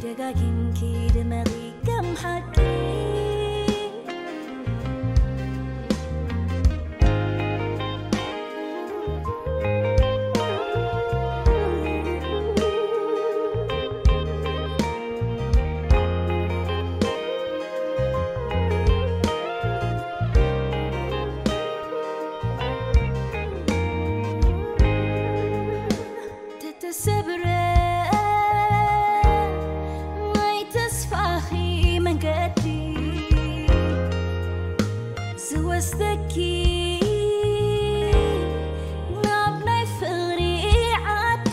ደጋጊምኪ ድመቒ ከም ሓቂ። ተተሰብረ ናይ ተስፋኺ መንገዲ ዝወስደኪ ናብ ናይ ፍቕሪ ዓዲ።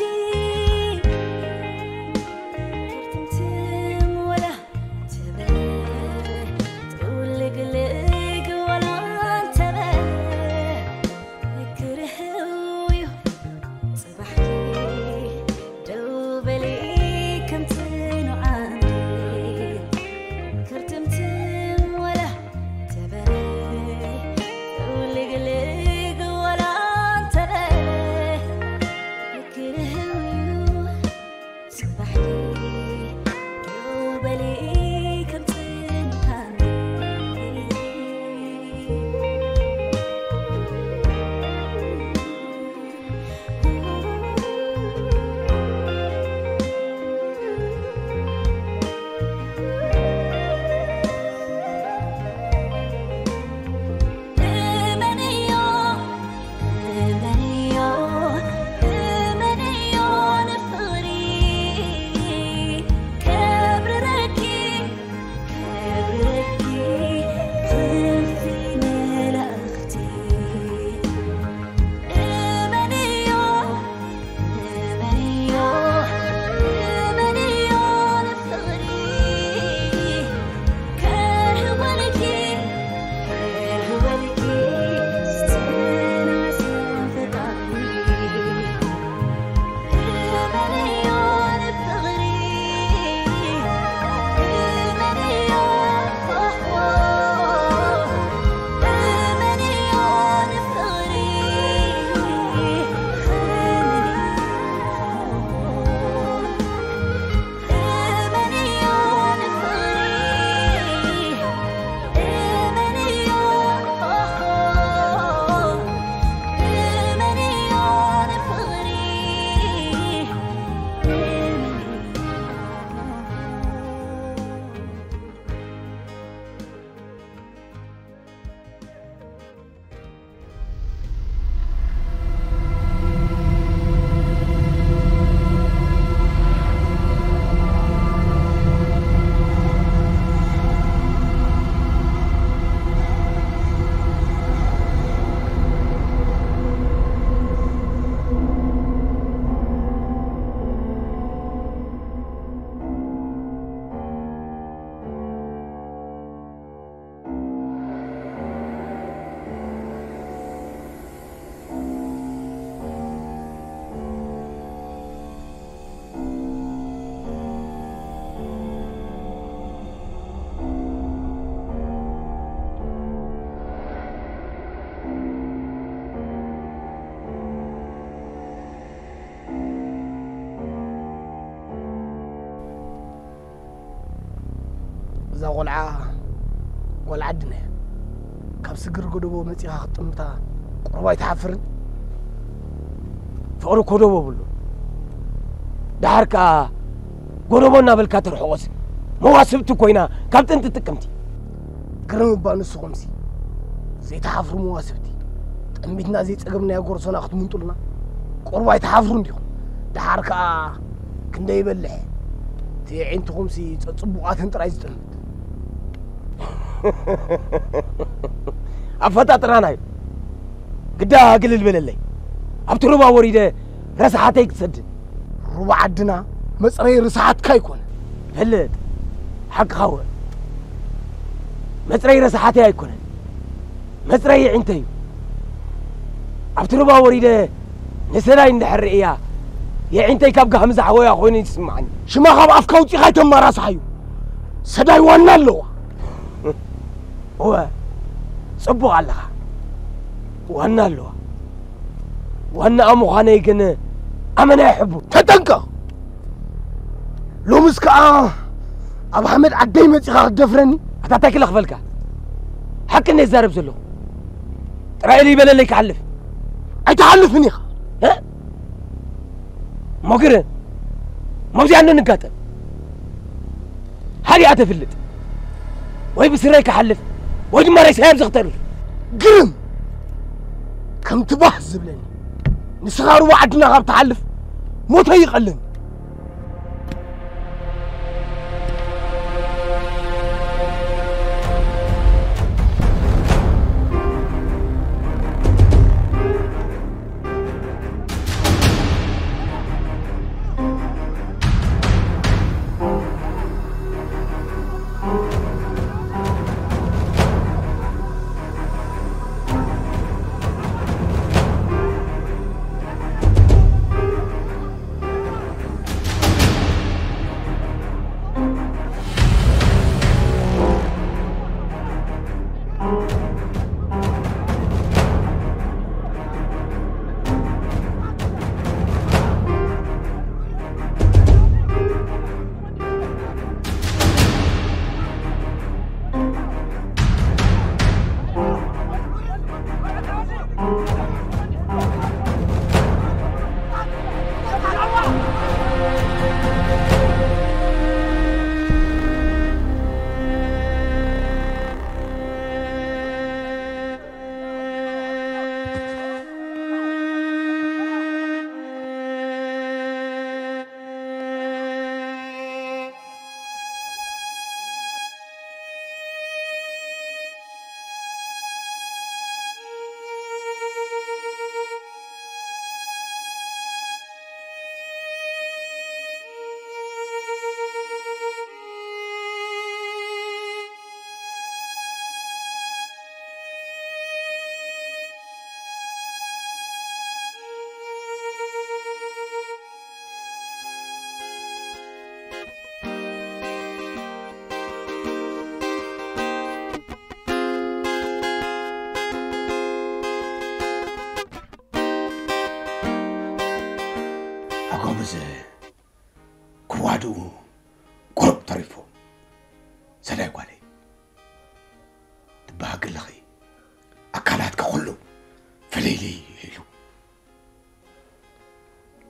ትምትም ወላ ትበል ጥውልግልግ ወላ እንተበል ክርህው እዩ። ጽባሕኪ ደው በሊ ከም ጽኑዓንዲ። ክርትምትም ወላ ተበለ፣ ጥውልግልግ ወላ እንተበለ፣ ክርህው እዩ። ጽባሕኪ ደው በሊ ከም ጽኑዓንዲ። እመንዮ፣ እመንዮ፣ እመንዮ ንፍቕሪ ከብርረኪ፣ ከብርረኪ ክፍቲ መላእኽቲ። እመንዮ፣ እመንዮ፣ እመንዮ ንፍቕሪ ከርህወልኪ፣ ከርህወልኪ ዝተናዘ ፈጣሪ። እመንዮ ንፍቕሪ፣ እመንዮ፣ ኦሆ፣ እመንዮ ንፍቕሪ። እዛ ቆልዓ ጓል ዓድና እያ። ካብ ስግር ጎደቦ መጺኻ ክትጥምታ ቁሩብ ኣይትሓፍርን? ፍቕሪ እኮ ዶብ የብሉ። ደሓር ከኣ ጎደቦ እናበልካ ተርሕቖስ መዋስብቲ ኮይና ካብ ጥንቲ ጥቅምቲ። ግርም እባ ንስኹምሲ ዘይትሓፍሩ መዋስብቲ። ጠሚትና ዘይጸገብናዮ ጎርሶና ክትምንጡልና ቁሩብ ኣይትሓፍሩን ዲኹም? ደሓር ከኣ ክንደይ ይበልሕ እቲ ኣዒንትኹምሲ ጸጽቡቓተን ጥራይ ዝጥምት። ኣፈጣጥራና እዩ። ግዳ ግልል በለለይ። ኣብቲ ሩባ ወሪደ ረስሓተይ ክሰድድ። ሩባ ዓድና መጽረይ ርስሓትካ ኣይኮነን። ፈልጥ፣ ሓቅኻ እወ። መጽረይ ረስሓተይ ኣይኮነን። መጽረይ የዒንተይ እዩ። ኣብቲ ሩባ ወሪደ ንሰዳይ እንድሕር ርእያ፣ የዒንተይ ካብ ጋህሚ ዝሓወያ ኮይኑ ይስምዓኒ። ሽማ ካብ ኣፍካ ኣውጺኻ ኣይተመራስሓዮ። ሰዳይ ዋና ኣለዋ። እወ፣ ጽቡቕ ኣለኻ። ዋና ኣለዋ። ዋናኣ ምዃነይ ግን ኣመና ይሕቡ። ተጠንቀቕ። ሎምስ ከኣ ኣብ ሓመድ ዓደይ መጺኻ ክትደፍረኒ? ኣታ እንታይ ክለ ክፈልካ? ሓቂ እንደ ዝዛረብ ዘለኹ። ጥራይ ኢሉ ይበለለይ ክሓልፍ። ኣይትሓልፍን ኢኻ። እ? እሞ ግረ፣ እሞ ኣብዚኣ እንዶ ንጋጠም። ሓዲኣ ተፍልጥ። ወይ ብስረይ ክሓልፍ፣ ወይ ድማ ሬሳይ ኣብዚ ክተርፍ። ግርም! ከምቲ ባህ ዝብለኒ፣ ንስኻ ሩባ ዓድና ካብ ትሓልፍ፣ ሞተይ ይቐለኒ። ኣጎምዝ ክዋድኡ ቁሩብ ተሪፎ። ሰዳይ ጓለይ፣ ትበሃጊ ኣለኺ። ኣካላትኪ ኩሉ ፍልይልይ ኢሉ።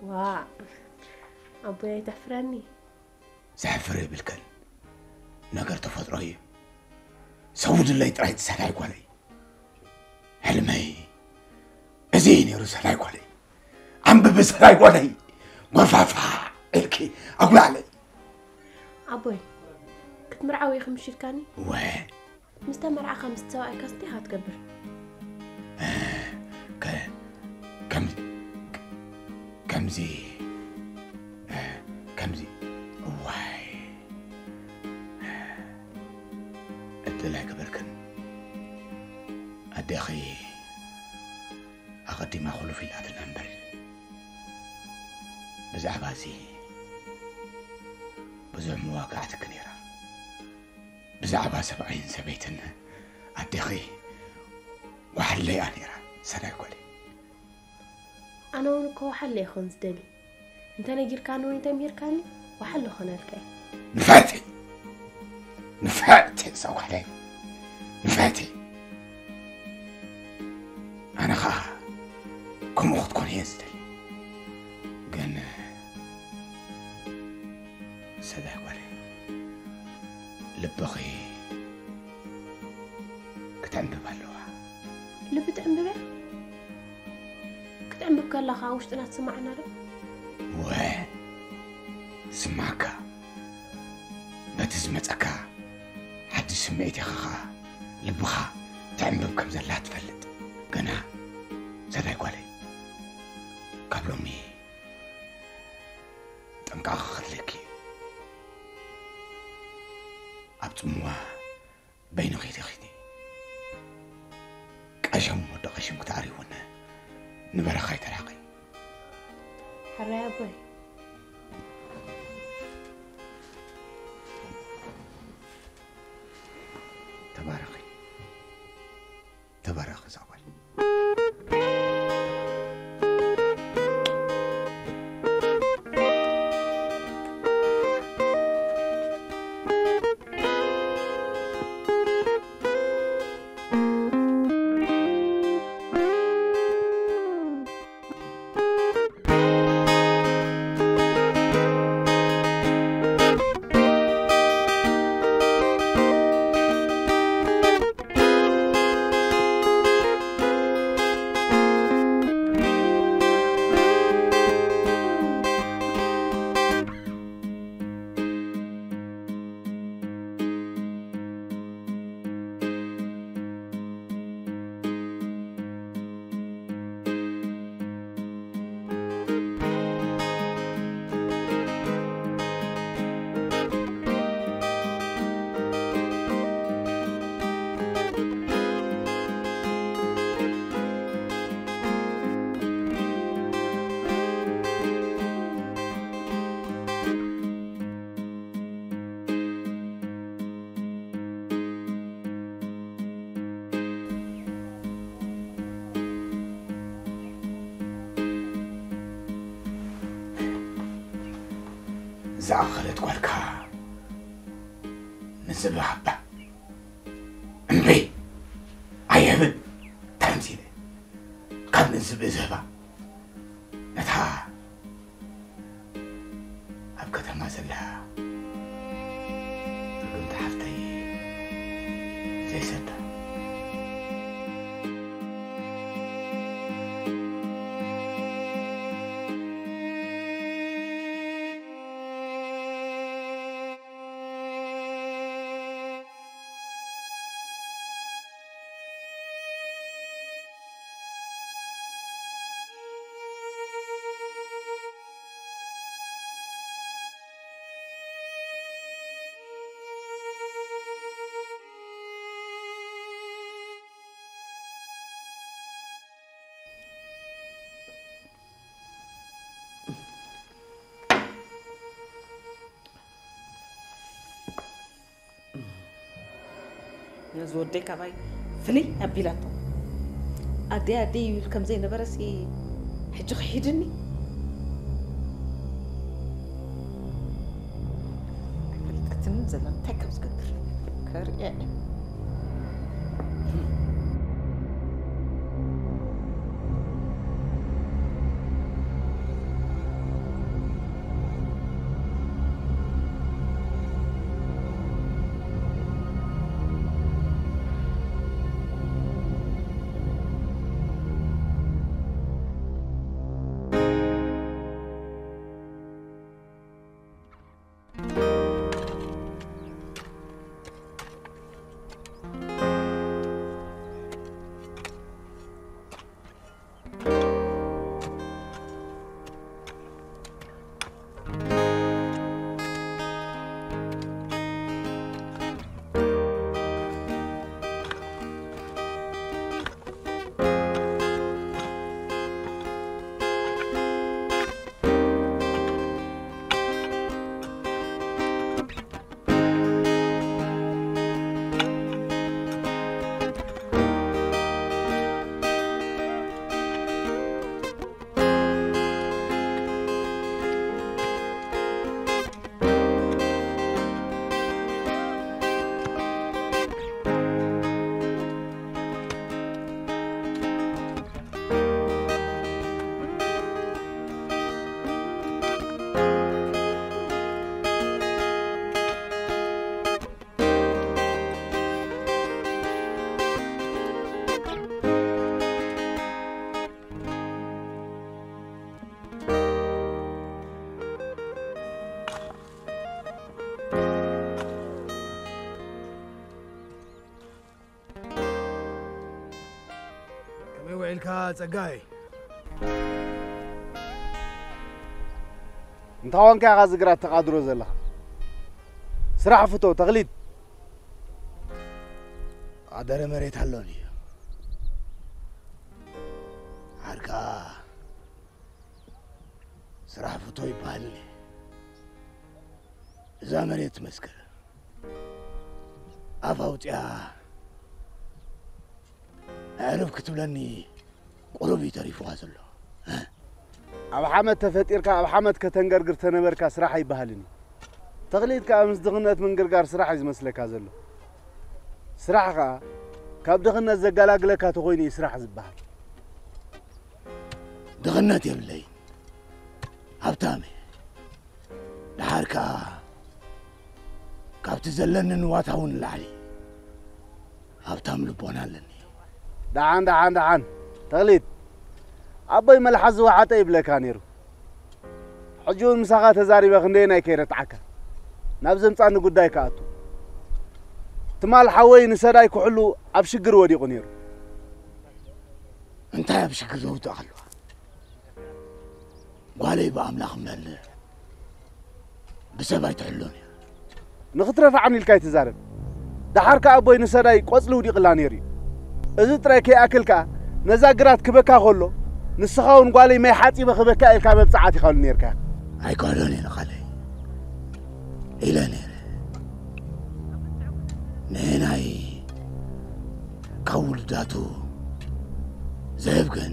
ዋእ፣ ኣቦይ ኣይተሕፍረኒ። ዘሕፍር የብልክን። ነገር ተፈጥሮ እዩ። ሰውድለይ ጥራይ ሰዳይ ጓለይ። ሕልመይ እዚ እዩ ነይሩ ሰዳይ ጓለይ። ኣንብቢ ሰዳይ ጓለይ። ጎርፋፋ ኢልኪ ኣጉላዕለይ። ኣቦይ፣ ክትምርዓው ኢኺ ምሽ ኢልካኒ? ወ- ምስ ተመርዓኻ ምስቲ ሰብኣይካስ እንታይ ኢኻ ትገብር? ከ- ከም- ከምዚ- ከምዚ- እዋይ፣ ዕድል ኣይገበርክን። ኣዴኺ ኣቐዲማ ኩሉ ፍሊጣትና እምበር፣ ብዛዕባ እዚ ብዙሕ መዋጋዕትኪ ነይራ። ብዛዕባ ሰብኣይን ሰበይትን ኣዴኺ ወሓለያ ነይራ። ሰናይ ጓለይ። ኣነ እውን እኮ ወሓለ ይኹን ዝደሊ። እንተ ነጊርካኒ ወይ እንተ ምሂርካኒ፣ ወሓለ ኾነልካ እየ። ንፍዕቲ! ንፍዕቲ እዛ ጓለይ! ንፍዕቲ! ኣነ ኸኣ ከምኡ ክትኮን እየ ዝደሊ። ግን ሰናይ ጓለይ፣ ልብኺ ክትዕንብብ ኣለዋ። ልቢ ትዕንብብ እያ? ክትዕንብብ ከላ ኸኣ ውሽጥና ትስማዓና ዶ? ወ- ስማዕካ፣ በቲ ዝመጸካ ሓድሽ ስምዒት ኢኻ ኸኣ ልብኻ ትዕንብብ ከም ዘላ ትፈልጥ። ግና ሰናይ ጓለይ፣ ካብ ሎሚ ጥንቃቐ ከድልየኪ እዩ። ኣብ ጽምዋ በይንኺ ኢኺ ኺዲ። ቀሸም ወዲ ቀሸም ክትኣሪ እውን ንበረኻ ኣይተራኺ። ሕራይ ኣቦይ። ተባረኺ። ተባረኺ እዛ ጓል። ዝኣኸለት ጓልካ ንዝብኢ ሃባ። እምቢ ኣይህብን። ተምሲለ ካብ ንዝብኢ ዝህባ ነታ ኣብ ከተማ ዘላ ርግምቲ ሓፍተይ ዘይሰዳ። ነዚ ወደይ ካባይ ፍልይ ኣቢላቶ። ኣደይ ኣደይ ይብል ከም ዘይነበረሲ ሕጂ ክሒድኒ። ኣይፈለጥክትንን ዘላ እንታይ ከም ዝገብር ከርእያ እየ። ከመይ ውዒልካ ጸጋይ? እንታይ ኮንካ ኢኻ እዚ ግራት ተቓድሮ ዘለኻ? ስራሕ ፍቶ፣ ተኽሊት። ኣደረ መሬት ኣሎኒ። ዓርካ ስራሕ ፍቶ ይበሃል። እዛ መሬት መስክር። ኣፍ ኣውፂኣ ኣዕርፍ ክትብለኒ ቁሩብ እዩ ተሪፍዋ ዘሎ። ኣብ ሓመድ ተፈጢርካ ኣብ ሓመድ ከተንገርግር ተነበርካ ስራሕ ኣይበሃልን እዩ። ተኽሊት ከኣ ምስ ድኽነት ምንግርጋር ስራሕ እዩ ዝመስለካ ዘሎ። ስራሕ ከኣ ካብ ድኽነት ዘገላግለካ ተኾይኑ እዩ ስራሕ ዝበሃል። ድኽነት የብለይን፣ ሃብታም እየ። ደሓር ከኣ ካብቲ ዘለኒ ንዋት እውን ንላዕሊ ሃብታም ልቦና ኣለኒ። ደሓን፣ ደሓን፣ ደሓን። ተኽሊት፣ ኣቦይ መልሓስ ዝወሓጠ ይብለካ ነይሩ። ሕጂ እውን ምሳኻ ተዛሪበ ክንደየናይ ከይረትዓካ። ናብ ዘምጻኒ ጉዳይ ክኣቱ። ትማል ሓወይ ንሰዳይ ክሕሉ ኣብ ሽግር ወዲቑ ነይሩ። እንታይ ኣብ ሽግር ዘውድቕ ኣለዋ? ጓለይ ብኣምላኽ እምበር ብሰብ ኣይትሕሎን እያ። ንኽትረፍ ዓን ኢልካ ኣይትዛረብ። ደሓር ከኣ ኣቦይ ንሰዳይ ቆጽሊ ውዲቕላ ነይሩ እዩ። እዚ ጥራይ ከይኣክል ከኣ ነዛ ግራት ክበካ ከሎ ንስኻ እውን ጓለይ ማይ ሓጺበ ክበካ ኢልካ መብጽዓት ኢኻሉ ነይርካ። ኣይክሕሎን እየ ንቓለይ ኢለ ነይረ። ንናይ ካብ ውሉዳቱ ዝህብ ግን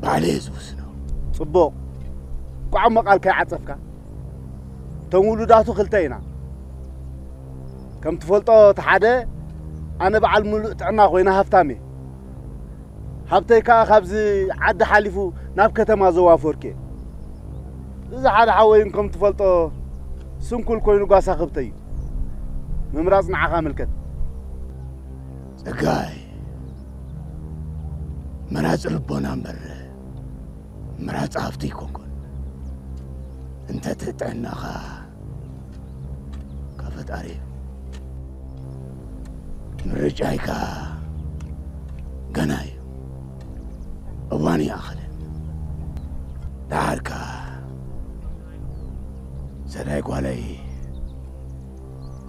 ባዕለ እየ ዝውስኖ። ጽቡቕ። ቋዕሞ ቃልካ ይዓጸፍካ። እቶም ውሉዳቱ ክልተ ኢና። ከም ትፈልጦ፣ እቲ ሓደ ኣነ በዓል ምሉእ ጥዕና ኮይነ ሃፍታም እየ። ሃብተይ ከኣ ካብዚ ዓዲ ሓሊፉ ናብ ከተማ ዘዋፈርኩ እየ። እዚ ሓደ ሓወይን ከም ትፈልጦ ስንኩል ኮይኑ ጓሳ ከብተይ እዩ። ምምራጽ ንዓኻ ምልከት። ጸጋይ፣ መራጺ ልቦና እምበር መራጺ ሃፍቲ ኣይኮንኩን። እንተ ትጥዕናኻ ካብ ፈጣሪ እዩ። ምርጫይ ከኣ ገና እዩ። እዋን ይኣኸለ። ደሓር ከኣ ሰዳይ ጓለይ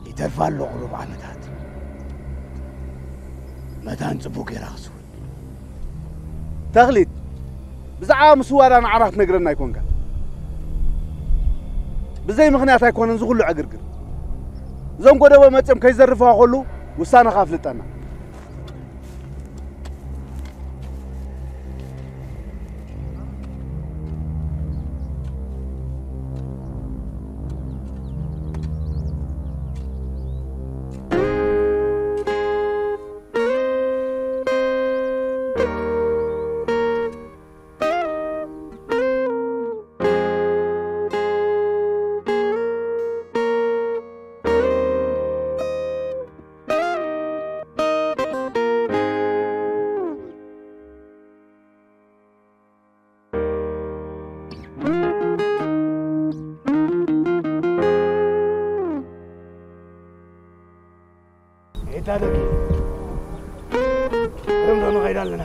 ይተርፋ ኣሎ ቁሩብ ዓመታት። መታን ጽቡቕ ጌራ ክስውእ። ተኽሊት፣ ብዛዕባ ምስዋዳ ንዓና ክትነግረና ኣይኮንካ። ብዘይ ምኽንያት ኣይኮነን ዝኹሉ ዕግርግር። እዞም ጎደቦ መጺኦም ከይዘርፍዋ ከሉ ውሳነኻ ኣፍልጠና። ኤታ ደቂ፣ ርምዶ ንኸይድ ኣለና።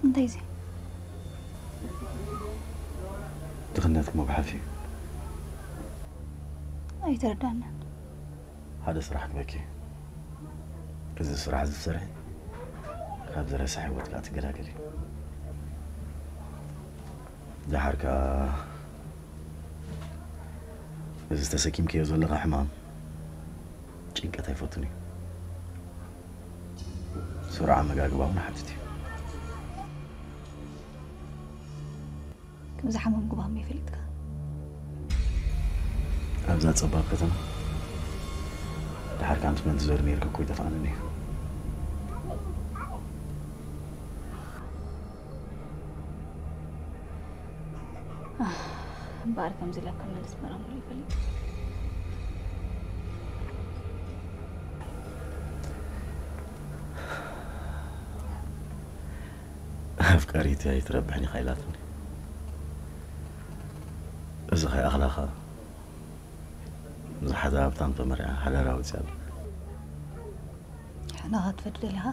እንታይ እዚ? ድኽነትኪ መጉሓፊ እዩ። ኣይተረዳንን። ሓደ ስራሕ ክበኪ። እዚ ስራሕ እዚ ትሰርሒ፣ ካብዚ ረሳሕ ህይወት ከኣ ትገላገሊ። ደሓር ከኣ እዚ ተሰኪምክዮ ዘለኻ ሕማም ጭንቀት ኣይፈቱን እዩ። ስሩዕ ኣመጋግባ እውን ይሓትት እዩ። ከምዚ ሓመም ጉባም ይፈልጥካ? ኣብዛ ጸባብ ከተማ ደሓር ከኣ ኣንቲ መን ትዞሪ ነይርኪ እኮ ይጠፍኣኒ እዩ። እምበኣር ከምዚ ኢለ ከም መልስ መራምሮ ይፈልጥ። ኣፍቃሪት ኣይትረብሕን ኢኻ ኢላትኒ። እዚ ከይኣኽላ ኸኣ ዝሓዛ ሃብታም ተመርዕያ ሓዳር ኣወጺኣ ኣላ። ሕነ ክትፈዲ ደሊኻ?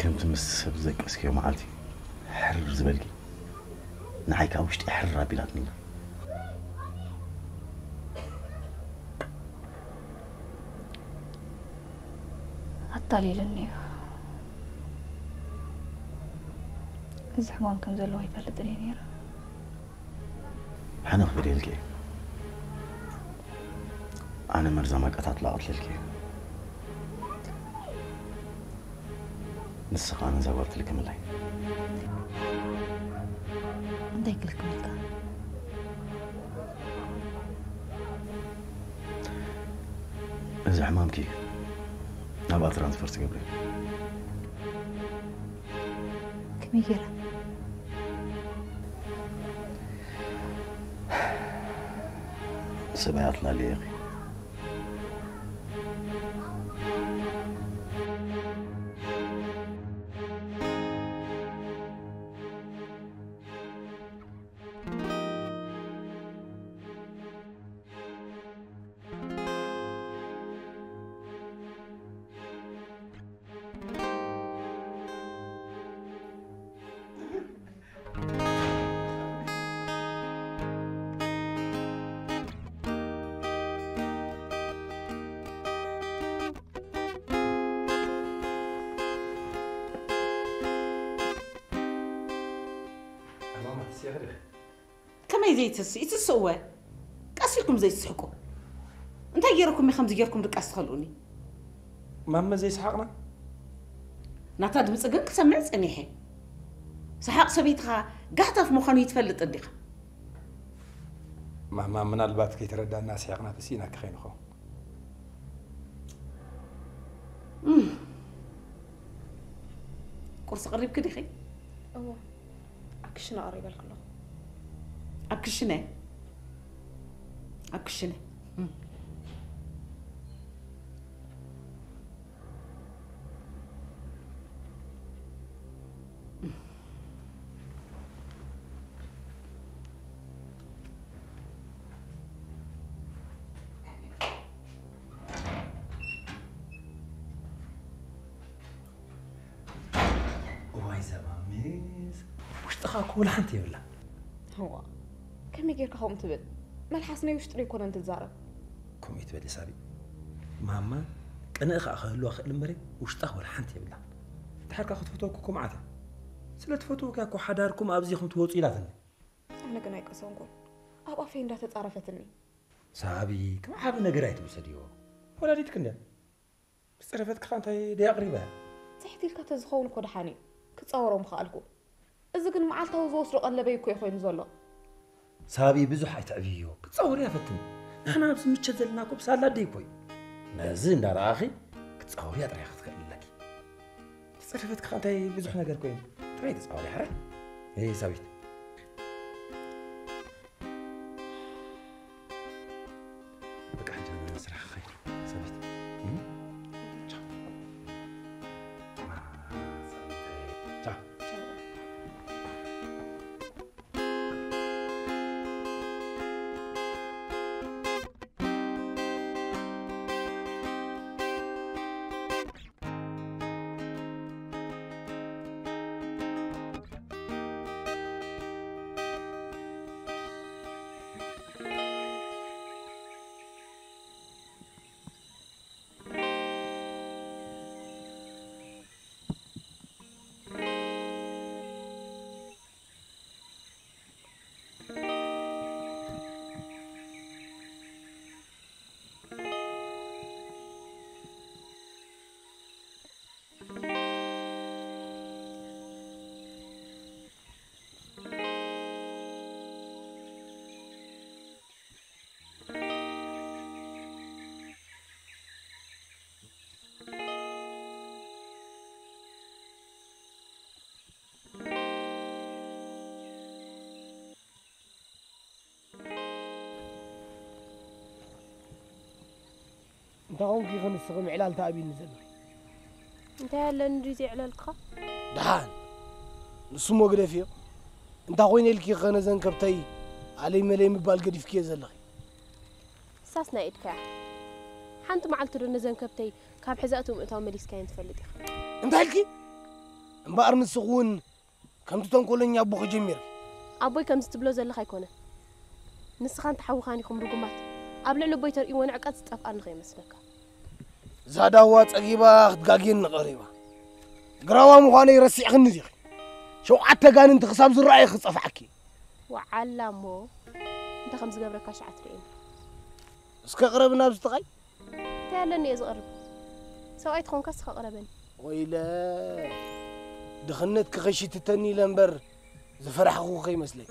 ከምቲ ምስ ሰብ ዝደቀስክዮ መዓልቲ ሕር ዝበልኪ፣ ንዓይ ከኣ ውሽጢ ሕር ኣቢላትኒ ኣላ። ኣታሊሉኒ እዩ። እዚ ሕማም ከም ዘለዎ ኣይፈልጥን እየ ነይረ። ሕነ ክበድየልኪ እየ። ኣነ መርዛማ ቀታትላ ቀትለልኪ እየ። ንስኻ ነዛ ጓል ትልክምላይ። እንታይ ክልክመልካ? እዚ ሕማምኪ ናብኣ ትራንስፈር ትገብሪ። መይ ገይራ? ሰማያትና ልኢኺ። ማማ ትስእኺ ዲኺ? ከመይ ዘይትስእ ይትስእወ? ቀስ ኢልኩም ዘይትስሕቁ። እንታይ ገይረኩም እዩ ከምዚ ገይርኩም ድቃስ ትኸልኡኒ? ማመ ዘይሰሓቕና? ናታ ድምፂ ግን ክሰምዕ ፀኒሐ። ሰሓቕ ሰበይትኻ ጋህታፍ ምዃኑ ይትፈልጥ እንዲኻ? ማማ ምናልባት ከይተረዳና ስሒቕና ተስኢናኪ ከይንኸውን። እም። ቁርሲ ቀሪብኪ ዲኺ? እዎ ኣብ ክሽነ ቀሪበልኪ ኣለኹ። ኣብ ክሽነ? ኣብ ክሽነ። እም። እዋይ ዘማምስ ውሽጥኻ እኮ ወላ ሓንቲ የብላ። እዋ ከመይ ጌርካ ከምኡ ትብል? መልሓስ ናይ ውሽጢ ዶ ኣይኮነን ትዛረብ? ከምኡ ትበሊ ሳቢ። ማማ ቅንእ ከኣ ክህልዋ ክእል እምበረ ውሽጣ ወላ ሓንቲ የብላ። ድሓርካ ክትፈትወኩ እኮ መዓት እያ። ስለ ትፈትወካ እኮ ሓዳርኩም ኣብዚኹም ትወፁ ኢላትኒ። ኣነ ግን ኣይቀሰንኩን። ኣብ ኣፈይ እንዳተጻረፈትኒ። ሳቢ ከም ዓቢ ነገር ኣይትውሰድዮ። ወላዲትክ እንድያ። ዝጸረፈትካ እንታይ ደይ ኣቕሪባ እያ። ትሕት ኢልካ ተዝኸውን እኮ ደሓን እዩ። ክጻወሮ ምኸኣልኩ። እዚ ግን መዓልታዊ ዝወስዶ ቀለበይ እኮ እዩ ኮይኑ ዘሎ። ሳቢ ብዙሕ ኣይተዕብይዮ። ክትጻወርያ ፈትኒ። ንሕና ኣብዚ ምቸት ዘለና እኮ ብሳላ ኣደይ እኮ እዩ። ነዚ እንዳረኣኺ ክትጻወርያ ጥራይ ክትክእል ኣለኪ። ዝጸረፈትካ እንታይ ብዙሕ ነገር ኮይኑ። ጥራይ ተጻወርያ ሕራይ። እይ ሳቢት። በቃ ሕጂ ኣነ ስራሕ ክኸይድ ሰበይቲ። እም? ቻው። አ፣ ሰበይተይ። ቻው። እንታይ ኾንኪ ኢኺ ንስኺ ምዕላል ትኣብይኒ ዘለኺ? እንታይ ኣለኒ ድዩ ዘየዕለልክኻ? ደሓን ንሱ እሞ ግደፍዮ። እንታይ ኮይነ ኢልኪ ኢኺ ነዘን ከብተይ ኣለይ መለይ ምባል ገዲፍክዮ ዘለኺ? ንሳስ ናይ ኢድካ እያ። ሓንቲ መዓልቲ ዶ ነዘን ከብተይ ካብ ሕዛእቲ ምእታው መሊስካየን ትፈልጥ ኢኻ? እንታይ ኢልኪ? እምበኣር ንስኺ እውን ከምቲ ተንኮለኛ ኣቦኺ ጀሚርኪ። ኣቦይ ከምዚ ትብሎ ዘለኻ ኣይኮነን። ንስኻን ተሓውኻን ኢኹም ርጉማት። ኣብ ልዕሊ ኣቦይ ተርእይዎ ንዕቀት ዝጠፍኣኒ ከይመስለካ። እዛ ዳዋ ጸጊባ ክትጋግየኒ ቀሪባ። ግራዋ ምዃነይ ረሲዕክኒ ዲኺ? ሸውዓተ ጋንንቲ ክሳብ ዝረኣየ ክጸፍዓኪ። ወዓላ እሞ እንታይ ከም ዝገብረካ ሸዓ ትርእየኒ። እስከ ቅረቢ ናብዚ ጥቓይ። እንታይ ኣለኒ እየ ዝቐርብ? ሰብኣይ ተኾንካስ እስኻ ቅረበኒ። ወይለ ድኽነትኪ ከይሽትተኒ ኢለ እምበር ዝፈራሕኹ ከይመስለኪ።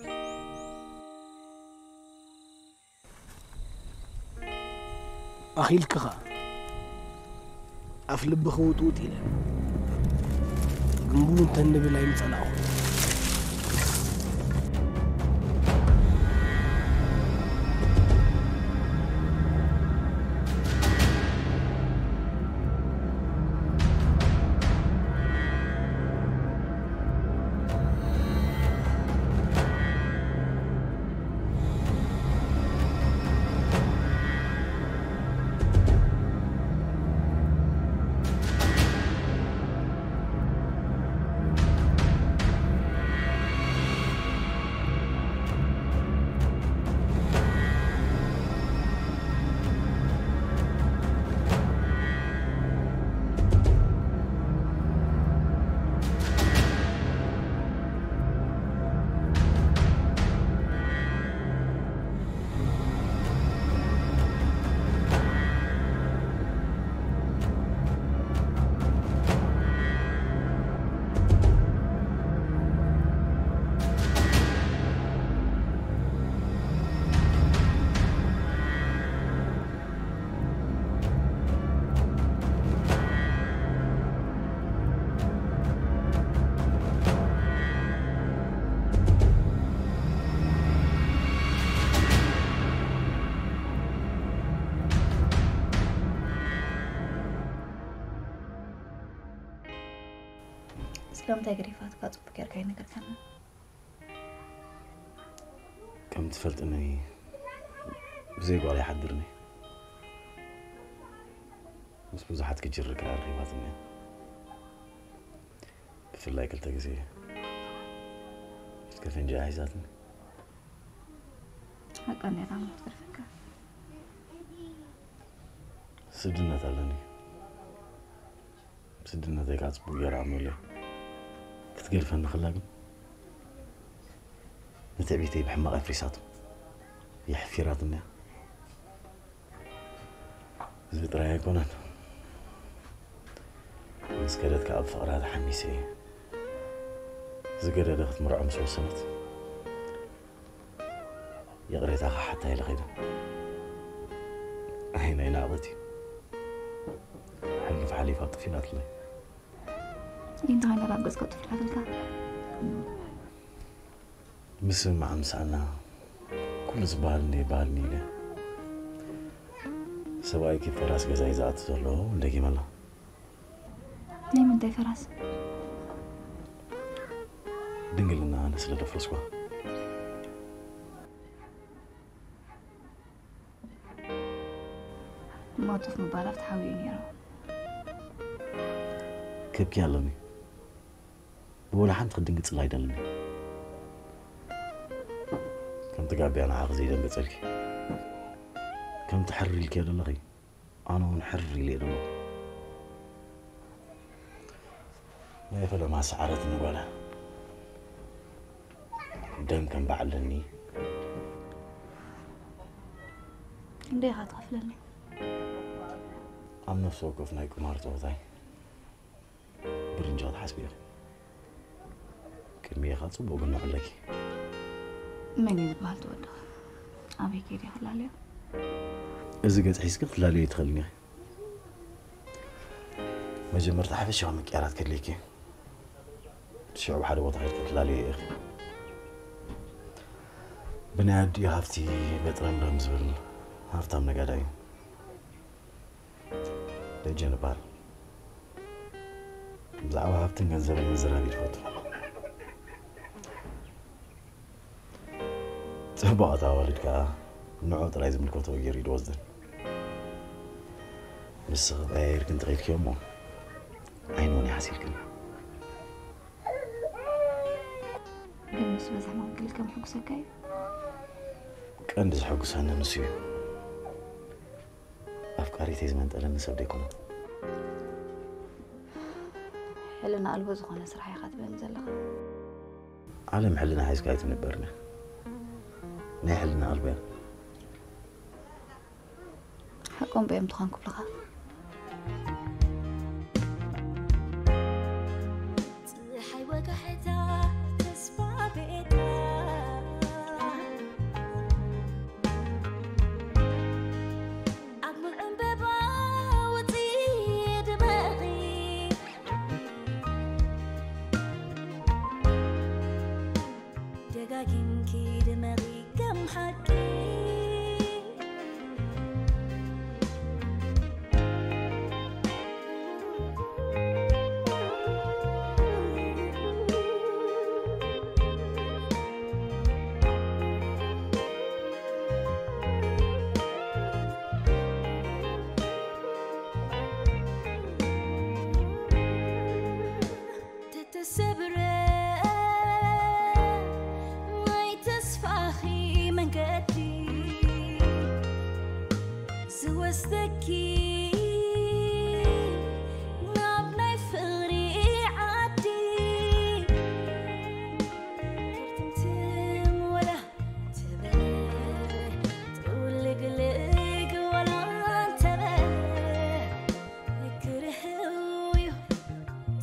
ኣኺልኪ ኸኣ ኣፍ ልብኺ ውጥውጥ ኢለ። ሙሉ እንተንብል ኣይምጸናኹ። ስለምንታይ ገዲፋትካ ጽቡቅ ጌርካ ኣይነገርካና? ከም ትፈልጥኒ ብዘይ ጓል ኣይሓድርን እየ። ምስ ብዙሓት ክጅር ከኣ ረኺባትኒ እያ። ብፍላይ ክልተ ግዜ ኢድ ከፈንጂ እያ ሒዛትኒ። ሓቃ እንድያ፣ ካብ ሞት ክተርፈካ። ስድነት ኣለኒ። ስድነተይ ከዓ ጽቡቅ ገይረ ኣምነሉ እየ። ክትገድፈኒ ከላ ግን ንትዕቢተይ ብሕማቕ ኣፍሪሳቶ። የሕፊራትኒ እያ። እዚ ጥራይ ኣይኮነን። ምስ ከደት ከዓ ብፍቕራ ተሓሚሰ እየ። ዝገደደ ክትምርዖ ምስ ወሰነት፣ ይቕሬታ ክሓታ ኢለ ኸይደ። ዓይነይ ናቕበት እዩ። ሕሉፍ ሓሊፋ ጥፊላትለይ። እንታይ ኢላ ናብ ገጽካ ጥፊላትልካ? ምስምማዕ ምሳና ኩሉ ዝበሃል እንደ ይበሃል ኢለ። ሰብኣይኪ ፈራስ ገዛ እዩ ዝኣቱ ዘሎ ደጊመላ። ናይ ምንታይ ፈራስ? ድንግልና ኣነ ስለ ደፍረስኳ። እሞ ጡፍ ምባል ኣብቲ ሓዊ እዩ ነይሩ። ከብኪ ኣለኒ። ብወላ ሓንቲ ክትድንግጽላ ኣይደልን። ከምቲ ጋብያ ንዓኺ ዘይደንገጸልኪ፣ ከምቲ ሕር ኢልክዮ ዘለኺ፣ ኣነ እውን ሕር ኢለ እየ ዘለኹ። ናይ ፈለማ ሰዓረትኒ ጓላ። ደም ከም በዓል ለኒ። ክንደይ ኢኻ ትኸፍለኒ? ኣብ ነፍሲ ወከፍ ናይ ቁማር ጸወታይ ብርንጃ ክትሓስቢ ኢኺ። ቅድሚኻ ጽቡቕ ግንዖ ኣለኪ። መን እዩ ዝበሃል ትወድኻ? ኣበይ ከይደ ክላለዮ? እዚ ገጽ ሒዝኪ ክትላለዮ ኣይትኽእልን ኢኺ። መጀመርታ ሓፈሻዊ ምቅያራት ከድልየኪ። ሽዑ ብሓደ ቦታ ከይድኪ ክትላለዮ ኢኺ። ብናይ ኣዲኡ ሃብቲ በጥረምረም ዝብል ሃብታም ነጋዳይ እዩ። ደጀን ይበሃል። ብዛዕባ ሃብትን ገንዘብን ምዝራብ እዩ ዝፈቱ። ጽቡቓት ኣዋልድ ከኣ ንዕኡ ጥራይ ዝምልከቶ ገይሩ እዩ ዝወስደን። ንስኺ ቀያይርኪ እንተኸይድኪ እሞ ዓይኑ እውን ይሓሲልክን። ግን ንሱ በዚ ሕማም ክልል ከም ሕጉሰካ እዩ። ቀንዲ ዘሐጉሰኒ ንሱ እዩ። ኣፍቃሪተይ ዝመንጠለኒ ሰብ ደይኮነ። ሕልና ኣልቦ ዝኾነ ስራሕ ኢኻ ትብለኒ ዘለኻ። ዓለም ሕልና ሒዝካ ኣይትንበርን እያ። ናይ ሕልና ኣልቦ እያ። ሓቆም እዮም ትኾን ክብልኻ። ፀሓይ ወጋሕታ ተስፋ ቤታ ኣብ ሙሉእ ዕምበባ ወፂ ድመቒ። ዳግምኪ ድመቒ ከም ሓቂ። ተተሰብረ ናይ ተስፋኺ መንገዲ ዝወስደኪ ናብ ናይ ፍቕሪ ዓዲ። ክርትምትም ወላ ተበለ፣ ጥውልግልግ ወላ ተበለ፣ ክርህው እዩ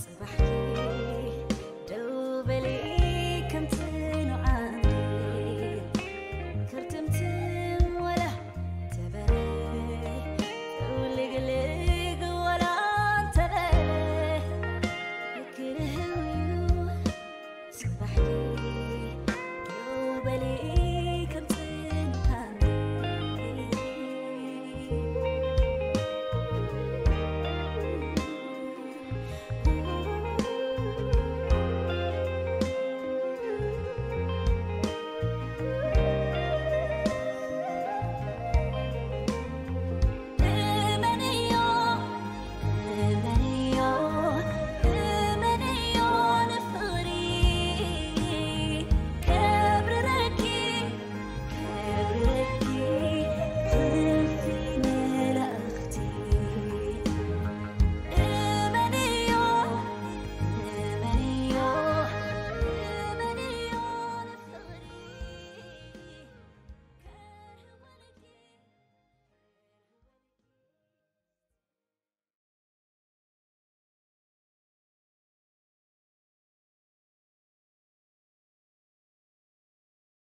ጽባሕኪ። ደው በሊ ከምቲ ንዓኒ፣ ክርትምትም ወላ ተበለ፣ ጥውልግልግ ወላ ተበለ፣ ክርህው እዩ ጽባሕኪ።